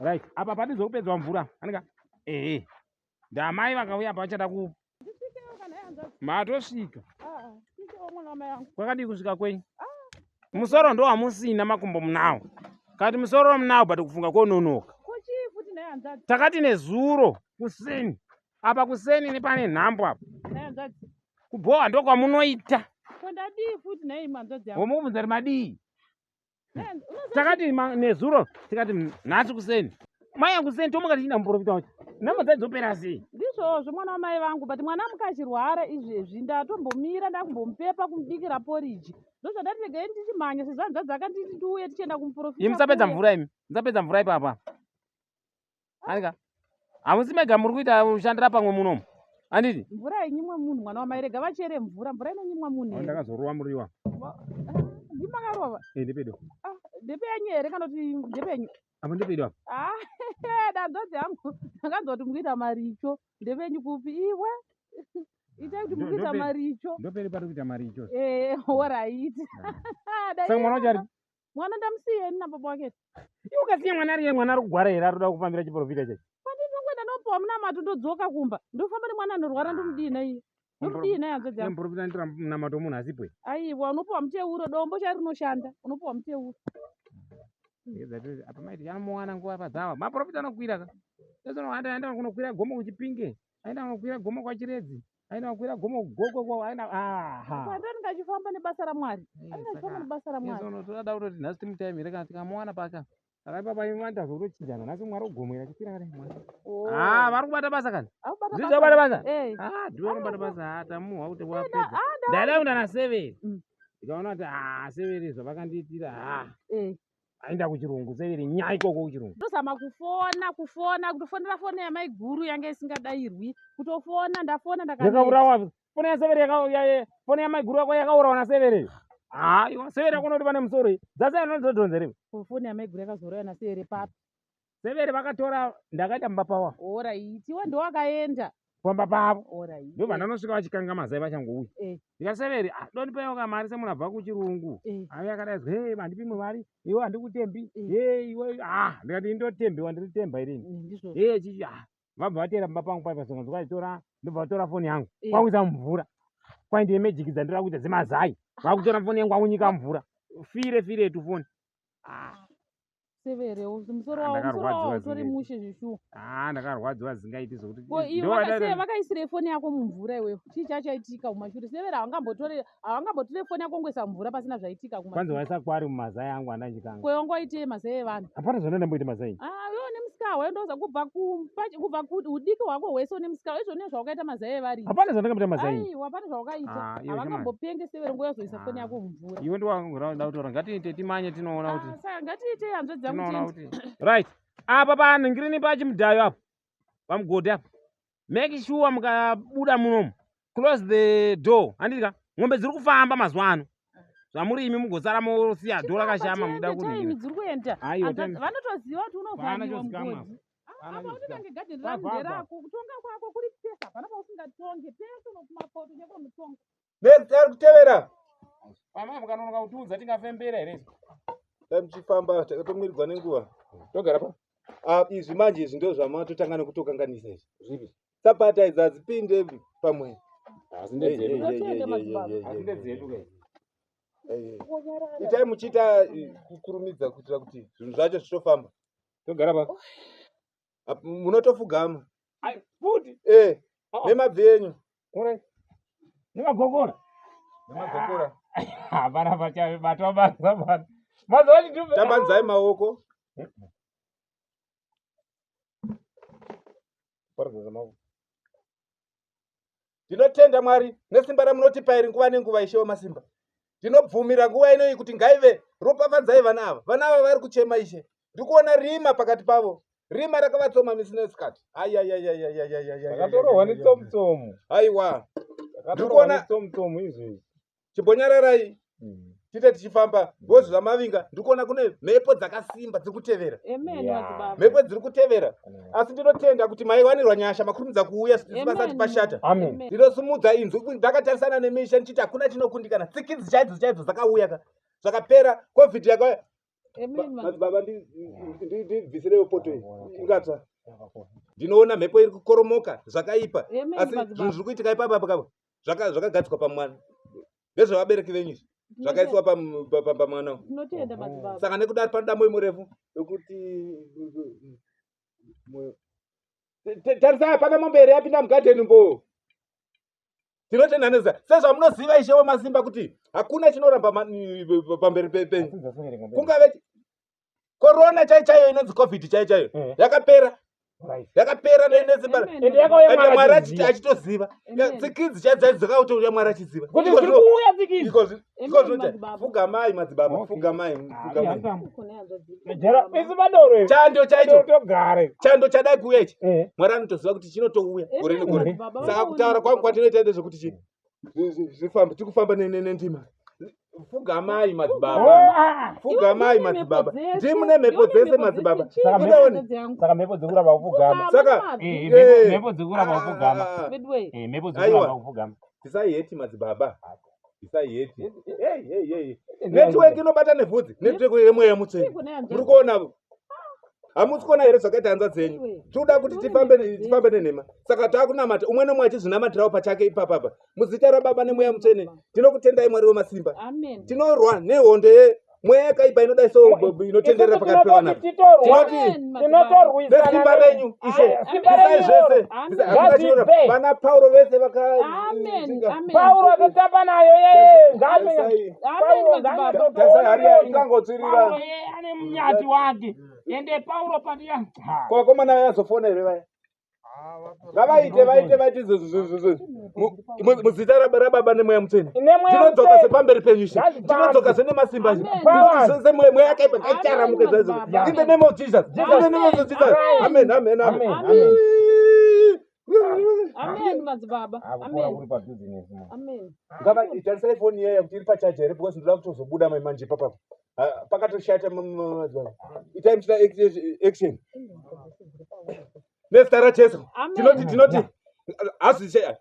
Right, apa patizokupedzwa mvura. Anika? Ehe. Ndamai vakauya apa vachada ku Matosvika. Ah, Kwakadii kusvika kwenyu? Musoro ndo wamusina makumbo munawo. Kati musoro munawo but kufunga kononoka. Takati nezuro kuseni. Apa kuseni nepane nhambo apa. Kubhowa ndokwamunoita. Womubvunza kuti madii? Takati nezuro tikati nhasi kuseni. Mai yangu kuseni tomuka tichienda muprofita wacho. Nhamo dzaidzopera sei? Ndizvozvo mwana wamai vangu but mwana amuka achirwara izvezvi ndatombomira ndakumbomupepa kumubikira poriji. Ndozvandati regai ndichimhanya sezvo hanzvadzi akanditi ndiuye tichienda kumuprofita. Imi musapedza mvura imi. Musapedza mvura ipapa. Anika. Hamusi mega muri kuita kushandira pamwe munomu. Handiti? Mvura hainyimwe munhu mwana wamai rega vachere mvura. Mvura inonyimwa munhu here? Ndakazorova muriwa. Ndimi makarova? Eh, ndepedo. Ah, ndepenyu here kana kuti ndepenyu? Apa ndepedo apa. Ah, danzodzi yangu. Ndakanzwa kuti mukuita maricho. Ndepenyu kupi iwe? Itai kuti mukuita maricho. Ndoperi pari kuita maricho. Eh, alright. Saka mwana wacho ari Mwana ndamusiya ini nababa wake. Iwe ukasiya mwana ariye mwana ari kugwara here ari kuda kufambira chiprofita chacho? Pandinongoenda nopuwa munamato ndodzoka kumba. Ndofamba nemwana anorwara ndomudii naiye? Ndomudii naye hanzvadzi yangu? Muprofita anotora munamato munhu asipo here? Aiwa unopuwa muteuro dombo chairo rinoshanda. Unopuwa muteuro. Apa maiti anomuwana nguva padzawa. Maprofita anokwira ka. Aenda kunokwira gomo kuChipinge. Aenda kunokwira gomo kwaChiredzi. Aenda kukwira gomo gokwe kwa aenda aha. Kwanda anenge achifamba nebasa raMwari. Anenge achifamba nebasa raMwari. Yeso toda kutoti nhasi timutaimire kana tikamuwana paka. Saka ipapa imi vanoita zvekutochinjana nhasi mumwe ari kugomera achikwira kare mwana. Oh. Ah, vari kubata basa kani? Ari kubata Ndizvo basa. kubata basa? Eh. Ah, ndivo vari kubata basa. Ah, tamuhwa kuti wapedza. Ah, Ndaida kuenda naseveri. Ndikaona kuti ah, severi zvavakandiitira ah. Eh. Aenda kuchirungu severi nyaya ikoko kuchirungu. Ndozama kufona kufona kutofonera foni yamaiguru yange isingadairwi kutofona ndafona ndakaneta. Yakaurawa foni yaseveri yaka foni yamaiguru yako yakaurawa naseveri. Ah, iwa severi yakona kuti pane musoro iyi. Dzaseveri nododonza ripi? Ko foni yamaiguru yakazouraya naseveri papi? Severi vakatora ndakaita mumba pavo. Alright, iwe ndowakaenda. Pamba pavo. Alright. Ndobva ndanosvika vachikanga mazai vachangouya. Eh. Ndikati Severi, ah, dondipewo ka mari semunhu abva kuchirungu. Eh. Ave akadaidzwa, hey, handipi imwe mari, iwe handikutembi. Eh. Hey, iwe, ah, ndikati ndotembiwa, ndiri temba irini. Eh, ndizvo. Hey, chichi, ah. Vabva vateera pamba pangu paipa songa ndokayitora, ndobva vatora foni yangu. Eh. Kwakuisa mvura. Kwai ndiye magic dzandiri kuita dzemazai. Vakutora foni yangu kwakunyika mvura. Fire fire tu foni. Ah. Severewo musoro Ah, wawo musoro wawo ndakarwadziwa utori zingaiti. mushe zveshuwa. Ah, ndakarwadziwa zingaiti zvokuti. Ko iwe Ndo vakasiya vakaisirei foni yako mumvura iwewe? Chii chachaitika kumashure? Severe havangambotore havangambotore foni yako ngoisa mumvura pasina zvaitika Kwanzi kumashure. waisa kwari mumazai angu andachikanga. Ko iwe wangoitei mazai evanhu? Hapana zvandandamboita mazai. Ah, iwe une musikawa ndoza kubva kubva udiki hwako hwese une musikawa izvo nezvawakaita mazai evaridzi. Hapana zvandakamboita mazai. Aiwa, hapana zvawakaita. Ah, iwe shamwari. Havangambopenge severe nguva yazoisa foni Ah. yako mumvura. Iwe ndiwangoda kutaura ngatiite timanye tinoona kuti Ah, saka ngatiite hanzvadzi yangu tinoona tiende. kuti right apa panhingirini pachimudhayo apa pamugodhi apa make sure mukabuda munomu close the door handiti ka mombe dziri kufamba mazuva ano zvamuri imi mugosara mosiya dhoo rakashama muda Chifamba, kunhingira time dziri kuenda. Aiwa, Hanzvadzi- time. Vanotoziva kuti Hapana unovhariwa chozikanwa. mugodhi. Hapana Apa chozikanwa. unotange gadheni rangu Pavharwa. nderako kutonga kwako kuri pese hapana pausingatonge pese unokumapoto cheko unotonga. Next ari kutevera. Pamai mukanonoka kutiudza tingafembera here isu? Dai muchifamba takatomirirwa nenguva. Togara pa. Ah, izvi manje izvi ndo zvamatotanga nekutokanganisa izvi. Zvipi? Sapata idzi hadzipinde pamwe. Asi ndedzedu. Ndotenda madzibaba. Asi ndedzedu kai. Itai muchiita eh, kukurumidza kuitira kuti zvinhu zvacho zvitofamba. Togara pa. Ap- Munotofugama. Ai, futi. Eh, Oh. nemabvi enyu. Alright. Nemagokora. Nemagokora. Hapana pachabatwa basa bana. Mazuva chitupe. Tambanzai maoko. Ndinotenda Mwari nesimba ramunotipa iri nguva nenguva, Ishe wemasimba. Ndinobvumira nguva inoyi kuti ngaive ropafadzai vana ava. Vana ava vari kuchema, Ishe. Ndiri kuona rima pakati pavo. Rima rakavatsoma misi nesikati. Takatorohwa netsomutsomu. Aiwa. Takatorohwa netsomutsomu izvezvi. Chimbonyararai. Tiite tichifamba because zvamavinga ndiri kuona kune mhepo dzakasimba dziri kutevera. Amen madzibaba. Mhepo dziri kutevera. Asi ndinotenda kuti maiwanirwa nyasha makurumidza kuuya pasati pashata. Amen. Ndinosimudza inzwi ndakatarisana nemisha ndichiti hakuna chinokundikana. Tsikidzi chaidzo chaidzo dzakauya ka. Zvakapera covid yakauya. Madzibaba ndibvisirewo poto iyi ingatsva. Ndinoona mhepo iri kukoromoka zvakaipa asi zvinhu zviri kuitika ipapa apa kapa zvakagadzikwa pamwana ndezvevabereki venyu izvi zvakaiswa pamwana saka nekudaro panoda moyo murefu wekuti tarisai hapana mombe here yapinda mugadheni mbo tinotenda neza sezvamunoziva ishe wemasimba kuti hakuna chinoramba pamberi penyu kungave korona chai chaiyo inonzi covid chai chaiyo eh. yakapera yakapera nesimba ende mwari achitoziva tsikidzi chai dzai dzakatouya mwari achiziva fugamai madzibaba fugamai fugamai chando chaicho chando chadai kuuya ichi eh. mwari anotoziva kuti chinotouya gore negore saka kutaura kwangu kwatinoita ndezvekuti chi zvifambe tikufamba nendima fugamai madzibaba oh, ah, ah. fugamai madzibaba ndimune mhepo dzese madzibaba saka mhepo dzekuramba kupfugama saka eh, eh, mhepo dzekuramba kupfugama eh, mhepo dzekuramba kupfugama tisaiheti madzibaba tisaiheti network inobata nevhudzi network yemweya mutsvene muri kuona hamusi kuona here zvakaita hanza dzenyu tinoda kuti tifambe tifambe nenhema saka taakunamata umwe nomwe achizvinamatirawo pachake ipapapa muzita rababa nemweya mutsvene tinokutendai mwari wemasimba tinorwa nehondo mweya yakaipa inodai so inotenderera pakati pevana tinoti nesimba renyu ishe isai zvese vana pauro vese vaka pauro akatamba nayo ingangotsvirira ane munyati wake ende pauro padiya ko vakomana vayazofona here vaya ngavaite vaite vaite muzita rababa nemweya mutsvene tinodzoka sepamberi penyu ishe tinodzoka senemasimba ishe mweya yakaipa ngaicharamuke zvaizvo in the name of jesus in the name of jesus amen amen amen Amen madzibaba. Amen. Amen. Ngava tarisai foni yaya kuti iri pachaja here because ndoda kutozobuda mai manje ipapa. Ah, pakatoshata madzibaba. Itai muchita action. Nezita raJesu. Tinoti tinoti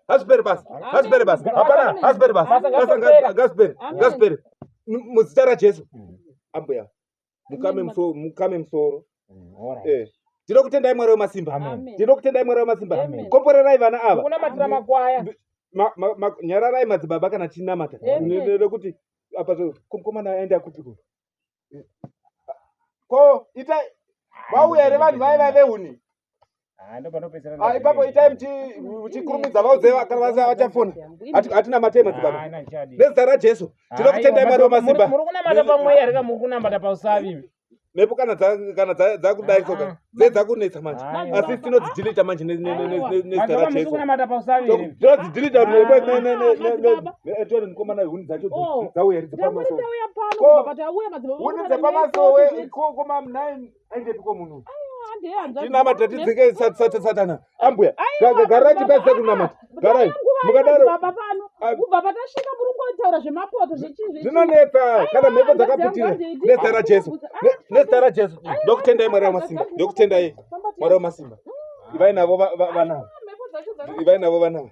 hazviperi basa. Hazviperi basa. Hapana hazviperi basa. Basa ngazvipere. Ngazvipere. Muzita raJesu. Ambuya. Mukame musoro, mukame musoro. Eh. Ndinokutendai Mwari wemasimba. Ndinokutendai Mwari wemasimba. Komborerai vana ava. Kunamatira makwaya. Nyararai madzibaba kana tinamata. Nekuti apa mukomana aenda kupi ko? Ko itai vauya here vanhu vaiva vehuni? Ah, ipapo itai muchikurumidza vaudze kana vasa vachafona. Hatina matei madzibaba. Nezita raJesu. Tinokutendai Mwari wemasimba. Muri kunamata pamweya here kana muri kunamata pausavi? Mhepo kana kana dzakudai soka ah. dze dzakunetsa manje. Asi tinodzidhilita manje nezita raJesu. Tinodzidhilita ne mukomana huni dzacho oh. dzauya here dzepamasowe. Huni dzepamasowe koma nine aendepiko munhu tinamata tidzinge satana ambuya garai tipedzise kunamata garai mukadaro kubva patasvika muri kungotaura zvemapoto zvechii zvinonetsa kana mhepo dzakaputira nezita rajesu nezita rajesu ndokutendai mwari wamasimba ndokutendai mwari wamasimba ivai navo vanava ivai navo vanava.